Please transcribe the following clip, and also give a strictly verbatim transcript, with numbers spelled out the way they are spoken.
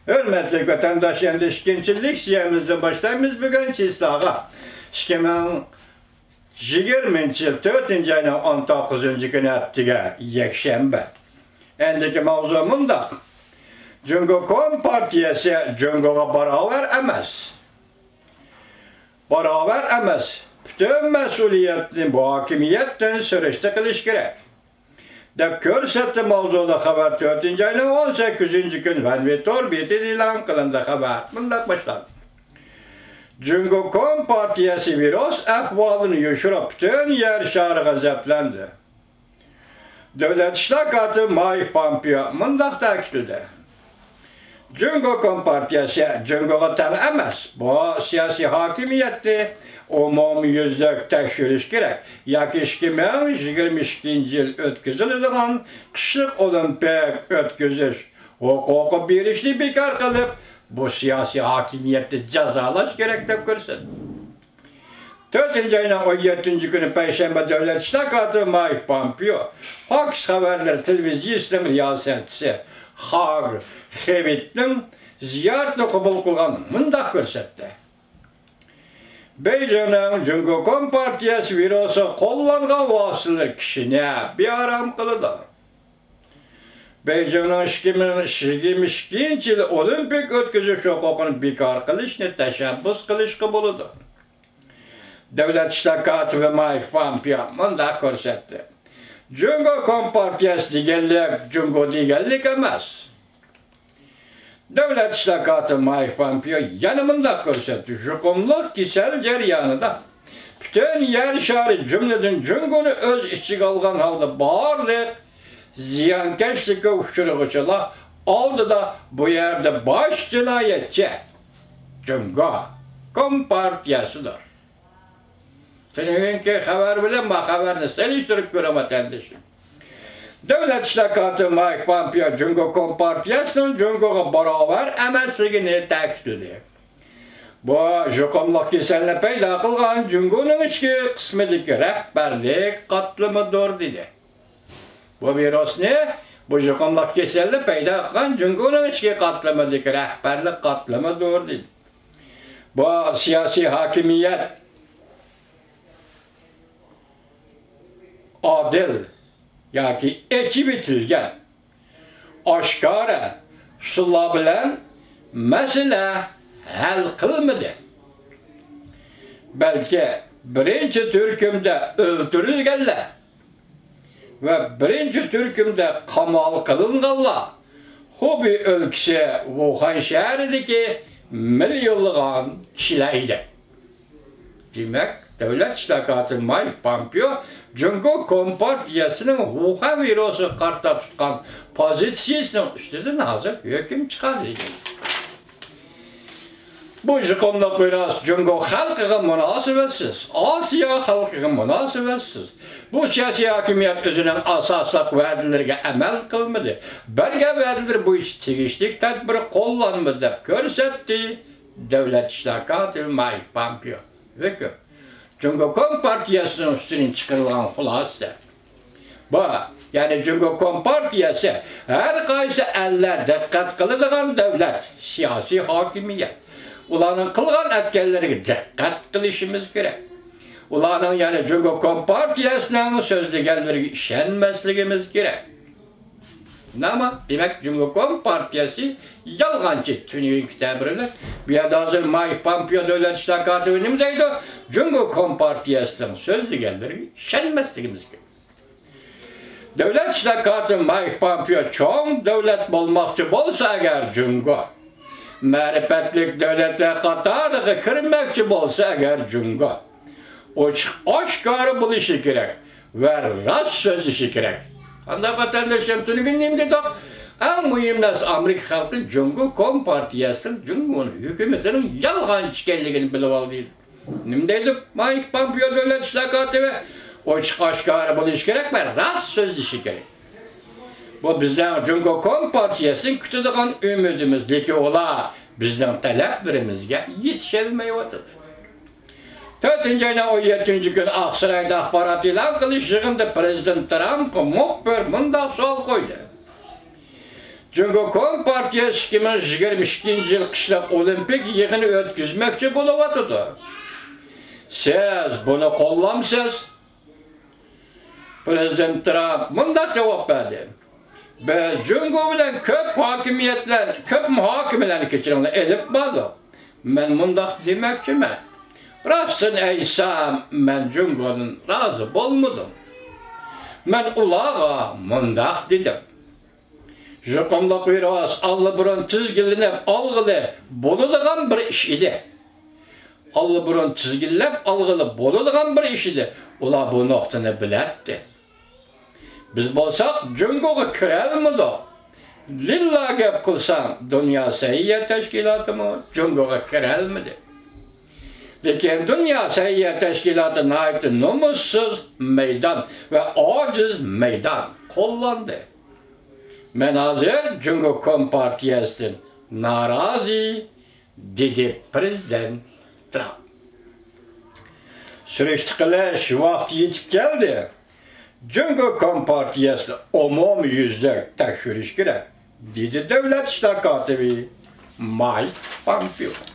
ھۆرمەتلىك ۋەتەنداش، ئەمدى ئىككىنچى لېكسىيەمىزنى باشلايمىز. بۈگۈن چىسلاغا ئىككى مىڭ يىگىرمىنچى يىل تۆتىنچى ئاينىڭ ئون توققۇزىنچى كۈنى ھەپتىگە يەكشەنبە. ئەندىكى ماۋزۇ مۇنداق: جۇڭگو كومپارتىيەسى جۇڭگوغا باراۋەر ئەمەس. باراۋەر ئەمەس. پۈتۈن مەسئۇلىيەتنى بۇ ھاكىمىيەتتىن سۈرۈشتە قىلىش كېرەك، دەپ كۆرسەتتى ماۋزۇلۇق خەۋەر تۆتىنچى ئاينىڭ ئون سەككىزىنچى كۈنى فەنۋى تور بېتىدە ئېلان قىلىندى. خەۋەر مۇنداق باشلاندى: جۇڭگو كومپارتىيەسى ۋىرۇس ئەھۋالىنى يوشۇرۇپ، پۈتۈن يەر شارى غەزەپلەندى. دۆلەت ئىشلار كاتىپى مايك پامپېئو مۇنداق تەكىتلىدى: جۇڭگو كومپارتىيەسى جۇڭگوغا تەڭ ئەمەس. بۇ سىياسىي ھاكىمىيەتنى ئومۇميۈزلۈك تەكشۈرۈش كېرەك ياكى ئىككى مىڭ يىگىرمە ئىككىنچى يىل ئۆتكۈزۈلىدىغان قىشلىق ئولىمپىك ئۆتكۈزۈش ھوقۇقى بېرىشنى بىكار قىلىپ، بۇ سىياسىي ھاكىمىيەتنى جازالاش كېرەك، دەپ كۆرسەتتى. تۆتىنچى ئاينىڭ ئون يەتتىنچى كۈنى پەيشەنبە دۆلەت ئىشلار كاتىپى مايك پامپېئو فاكس خەۋەرلىرى تېلېۋىزىيىسىنىڭ رىياسەتچىسى خاگ خېۋىتنىڭ زىيارىتىنى قوبۇل قىلغان مۇنداق كۆرسەتتى: بېيجىڭنىڭ جۇڭگو كومپارتىيەسى ۋىرۇسى قوللانغان ۋاسىتىلىرى كىشىنى بىئارام قىلىدۇ. بېيجىڭنىڭ ئىككى مىڭ يىگىرمە ئىككىنچى يىل ئولىمپىك ئۆتكۈزۈش ھوقۇقىنى بىكار قىلىشنى تەشەببۇس قىلىشقا بولىدۇ. دۆلەت ئىشلار كاتىپى مايك پامپېئو مۇنداق كۆرسەتتى: جۇڭگو كومپارتىيەسى دېگەنلىك جۇڭگو دېگەنلىك ئەمەس. دۆلەت ئىشلار كاتىپى مايك پامپېئو يەنە مۇنداق كۆرسەتتى: يۇقۇملۇق كېسەل جەريانىدا پۈتۈن يەر شارى، جۈملىدىن جۇڭگونى ئۆز ئىچىگە ئالغان ھالدا بارلىق زىيانكەشلىككە ئۇچرىغۇچىلار ئالدىدا بۇ يەردە باش جىنايەتچى جۇڭگو كومپارتىيەسىدۇر. تۈنۈگۈنكى خەۋەر بىلەن ما خەۋەرنى سېلىشتۇرۇپ كۆرۈڭ، ۋەتەندىشىم. دۆلەت ئىشلار كاتىپى مايك پامپېئو جۇڭگو كومپارتىيەسىنىڭ جۇڭگوغا باراۋەر ئەمەسلىكىنى تەكىتلىدى. بۇ يۇقۇملۇق كېسەلنى پەيدا قىلغان جۇڭگونىڭ ئىچكى قىسمىدىكى رەھبەرلىك قاتلىمىدۇر، دېدى. بۇ ۋىرۇسنى، بۇ يۇقۇملۇق كېسەلنى پەيدا قىلغان جۇڭگونىڭ ئىچكى قاتلىمىدىكى رەھبەرلىك قاتلىمىدۇر، دېدى. بۇ سىياسىي ھاكىمىيەت ئادىل ياكى ئېچىۋېتىلگەن ئاشكارا ئۇسۇللار بىلەن مەسىلە ھەل قىلمىدى. بەلكى بىرىنچى تۈركۈمدە ئۆلتۈرۈلگەنلەر ۋە بىرىنچى تۈركۈمدە قامال قىلىنغانلار خۇبېي ئۆلكىسى ۋۇخەن شەھىرىدىكى مىليونلىغان كىشىلەر ئىدى. دېمەك، دۆلەت ئىشلار كاتىپى مايك پامپېئو جۇڭگو كومپارتىيەسىنىڭ ۋۇخەن ۋىرۇسىغا قارىتا تۇتقان پوزىتسىيىسىنىڭ ئۈستىدىن ھازىر ھۆكۈم چىقاردى. بۇ يۇقۇملۇق ۋىرۇس جۇڭگو خەلقىگە مۇناسىۋەتسىز، ئاسىيا خەلقىگە مۇناسىۋەتسىز. بۇ سىياسىي ھاكىمىيەت ئۆزىنىڭ ئاساسلىق ۋەدىلىرىگە ئەمەل قىلمىدى. بەرگەن ۋەدىلىرى بويىچە تېگىشلىك تەدبىر قوللانمىدى، دەپ كۆرسەتتى دۆلەت ئىشلار كاتىپى مايك پامپېئو. ھۆكۈم. جۇڭگو كومپارتىيەسىنىڭ ئۈستىدىن چىقىرىلغان خۇلاسە. بۇ، يەنى جۇڭگو كومپارتىيەسى ھەر قايسى ئەللەر دىققەت قىلىدىغان دۆلەت، سىياسىي ھاكىمىيەت. ئۇلارنىڭ قىلغان ئەتكەنلىرىگە دىققەت قىلىشىمىز كېرەك. ئۇلارنىڭ، يەنى جۇڭگو كومپارتىيەسىنىڭ سۆزلىگەنلىرىگە ئىشەنمەسلىكىمىز كېرەك. نېمە؟ دېمەك، جۇڭگو كومپارتىيەسى يالغانچى، تۈنۈگۈنكى تەبىر بىلەن. بۇ يەردە ھازىر مايك پامپېئو دۆلەت ئىشلار كاتىپى نېمە دەيدۇ؟ جۇڭگو كومپارتىيەسىنىڭ سۆزلىگەنلىرىگە ئىشەنمەسلىكىمىز كېرەك. دۆلەت ئىشلار كاتىپى مايك پامپېئو چوڭ دۆلەت بولماقچى بولسا ئەگەر جۇڭگو، مەرىپەتلىك دۆلەتلەر قاتارىغا كىرمەكچى بولسا ئەگەر جۇڭگو، ئوچۇق ئاشكارا بولۇشى كېرەك ۋە راست سۆزلىشى كېرەك. قانداق ۋەتەنداشلىرىم، تۈنۈگۈن نېمە دېدۇق؟ ئەڭ مۇھىم نەرسە، ئامېرىكا خەلقى جۇڭگو كومپارتىيەسىنىڭ، جۇڭگونىڭ ھۆكۈمىتىنىڭ يالغانچى ئىكەنلىكىنى بىلىۋالدى. نېمە دەيدۇ مايك پامپېئو دۆلەت ئىشلار كاتىپى؟ ئوچۇق ئاشكارا بولۇشى كېرەك ۋە راست سۆزلىشى كېرەك. بۇ بىزنىڭ جۇڭگو كومپارتىيەسىدىن كۈتىدىغان ئۈمىدىمىز، لېكىن ئۇلار بىزنىڭ تەلەپلىرىمىزگە يېتىشەلمەيۋاتىدۇ. تۆتىنچى ئاينىڭ ئون يەتتىنچى كۈنى ئاقسارايدا ئاخبارات ئېلان قىلىش يىغىنىدا پىرېزىدېنت ترامپقا مۇخبىر مۇنداق سوئال قويدى: جۇڭگو كومپارتىيەسى ئىككى مىڭ يىگىرمە ئىككىنچى يىل قىشلىق ئولىمپىك يىغىنى ئۆتكۈزمەكچى بولۇۋاتىدۇ. سىز بۇنى قوللامسىز؟ پرېزىدېنت ترامپ مۇنداق جاۋاب بەردى: بىز جۇڭگو بىلەن كۆپ ھاكىمىيەتلەر، كۆپ مۇھاكىمىلەرنى، كەچۈرۈڭلار، ئېلىپ باردۇق. مەن مۇنداق دېمەكچىمەن. راستىنى ئېيتسام، مەن جۇڭگودىن رازى بولمىدىم. مەن ئۇلارغا مۇنداق دېدىم: يۇقۇملۇق ۋىرۇس ئاللىبۇرۇن تىزگىنلىنىپ ئالغىلى بولىدىغان بىر ئىش ئىدى. ئاللىبۇرۇن تىزگىنلەپ ئالغىلى بولىدىغان بىر ئىش ئىدى. ئۇلار بۇ نۇقتىنى بىلەتتى. بىز بولساق جۇڭگوغا كىرەلمىدۇق. لىللا گەپ قىلسام، دۇنيا سەھىيە تەشكىلاتىمۇ جۇڭگوغا كىرەلمىدى. لېكىن دۇنيا سەھىيە تەشكىلاتى ناھايىتى نومۇسسىز مەيدان ۋە ئاجىز مەيدان قوللاندى. مەن ھازىر جۇڭگو كومپارتىيەسىدىن نارازى، دېدى پرېزىدېنت ترامپ. سۈرۈشتە قىلىش ۋاقتى يېتىپ كەلدى. جۇڭگو كومپارتىيەسىنى ئومۇميۈزلۈك تەكشۈرۈش كېرەك، دېدى دۆلەت ئىشلار كاتىپى مايك پامپېئو.